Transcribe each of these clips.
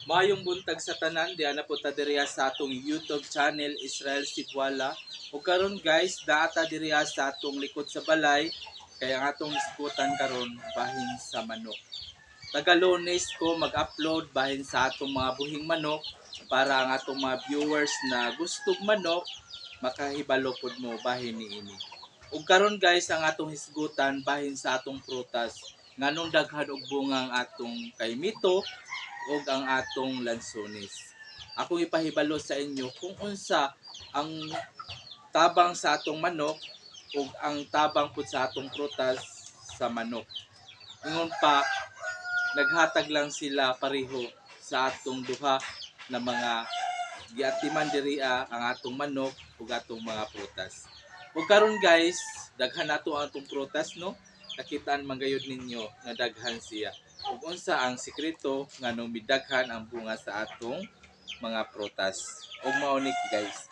Maayong buntag sa tanan, diana po ta diriya sa atong YouTube channel Israel Sibuala. Ug karon guys, daata diriya sa atong likod sa balay kay ang atong iskutan karon bahin sa manok. Taga Lunes ko mag-upload bahin sa atong mga buhing manok para ang atong mga viewers na gustog manok makahibalo pud mo bahin niini. Ug karon guys, ang atong hisgutan bahin sa atong prutas, nganong daghan og bunga ang atong kaymito ug ang atong lansones. Akong ipahibalo sa inyo kung unsa ang tabang sa atong manok ug ang tabang pud sa atong prutas sa manok. Ingon pa, naghatag lang sila pareho sa atong duha na mga giatiman diriya, ang atong manok ug atong mga prutas. Ug karon guys, daghan nato ang atong prutas, no? Nakitaan man gayud ninyo nga daghan siya. Ug unsa ang sikreto nganong midaghan ang bunga sa atong mga prutas. Ug mao ni guys.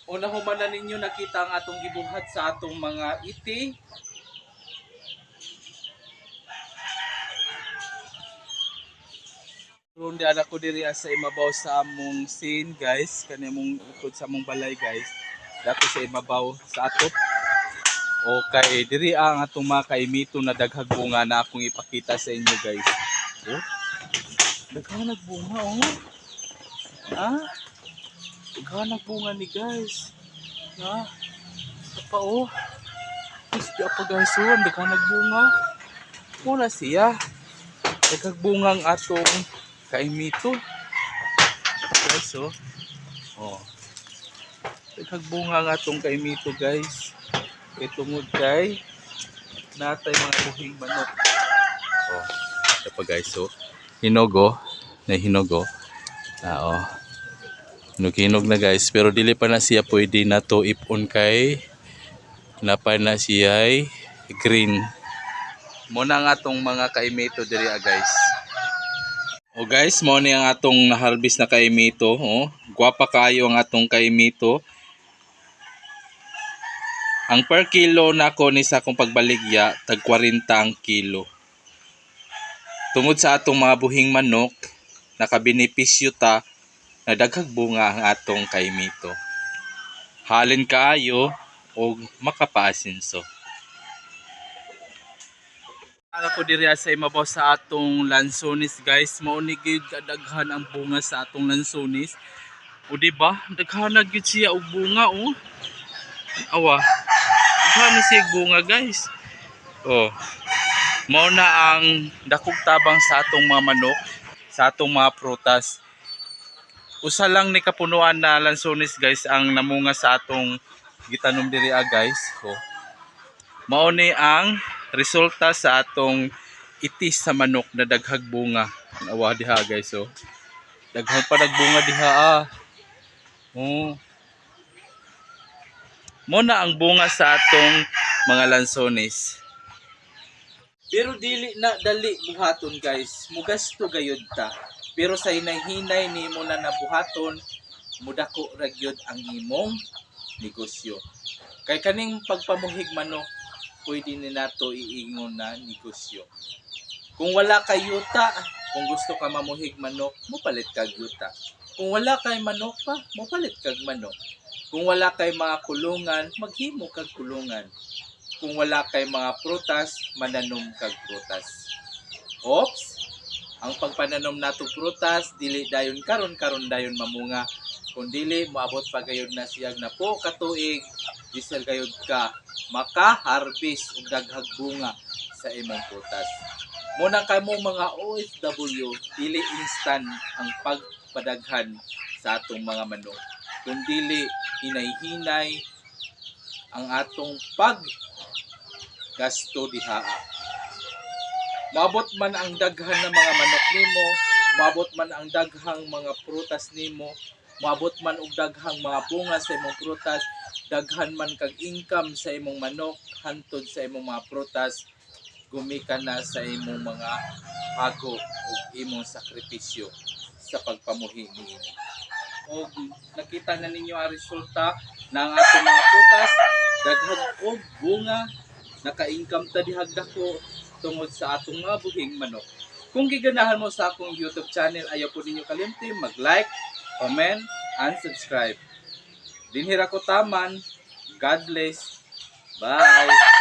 Una, human na ninyo nakita ang atong gibuhat sa atong mga iti. Ron di ala ko diri sa imabaw sa among scene guys, kani among likod sa among balay guys. Dato sa imabaw sa atop. Okay, diri ang atong mga kaimito na daghag bunga na akong ipakita sa inyo guys. Oh. Daghan bunga oh. Ah. Daghan bunga ni guys. Ah. Pa oh. Isda pa guys, oh, ang daghan bunga. Muna siya. Daghag bunga ang atong kaimito. Guys, oh. Oh. Daghag bunga ang atong kaimito guys. Kay tungod kay natay mga buhing manok. Oh, ito pa guys, oh. Hinog oh. Nahinog oh. Ah, oh. Hinog-hinog na guys, pero dili pa na siya pwede na to ipon kay napa na siya ay green. Muna ang atong mga kaimito diri ah, guys. O guys, mao ni ang atong na-harvest na kaimito, oh. Gwapa kaayo ang atong kaimito. Ang per kilo nako ni sa akong pagbaligya tag 40 ang kilo. Tungod sa atong mga buhing manok, nakabenepisyo ta na daghag bunga ang atong kaimito. Halin kaayo og makapaasinso. Ako diri sa imabaw sa atong lansones guys, mao ni gyud kadaghan ang bunga sa atong lansones. O di ba? Daghan na gyud siya og bunga oh. Awa. Daghan na siya bunga guys. Oh. Mao na ang dakog tabang sa atong mga manok, sa atong mga prutas. Usa lang ni kapunuan na lansones guys ang namunga sa atong gitanom diri ah, guys. Oh. Mao ni ang resulta sa atong itis sa manok na daghag bunga. Awa diha guys oh. Daghan pa nagbunga diha ah. Oh. Mo na ang bunga sa atong mga lansones. Pero dili na dali buhaton guys. Mugasto gayud ta. Pero sa hinay-hinay nimo na nabuhaton, mudako ra gyud ang imong negosyo. Kay kaning pagpamuhig manok, Pwede ni nato iingon na negosyo. Kung wala kay yuta, kung gusto ka mamuhig manok, mopalit kag yuta. Kung wala kay manok pa, mopalit kag manok. Kung wala kay mga kulungan, maghimo kag kulungan. Kung wala kay mga prutas, mananom kag prutas. Ops! Ang pagpananom nato prutas, dili dayon karon karon dayon mamunga. Kung dili, moabot pa gayud na siyag napo ka tuig, bisag gayud ka maka-harvest og daghang bunga sa imong prutas. Muna kamo mga OFW, dili instant ang pagpadaghan sa atong mga manok. Kung dili hinay-hinay ang atong pag gasto dihaa. Maabot man ang daghan ng mga manok nimo, maabot man ang daghang mga prutas nimo, maabot man og daghang mga bunga sa imong prutas, daghan man kag income sa imong manok, hantod sa imong mga prutas, gumikan na sa imong mga hago ug imong sakripisyo sa pagpamuhi niini. Og nakita na ninyo ang resulta ng atong mga prutas, daghan og bunga, naka-income ta dihag dako tungod sa atong mga buhing manok. Kung giganahan mo sa akong YouTube channel, ayaw po ninyo kalimti mag-like, comment, and subscribe. Dinhi ra ko taman. God bless. Bye!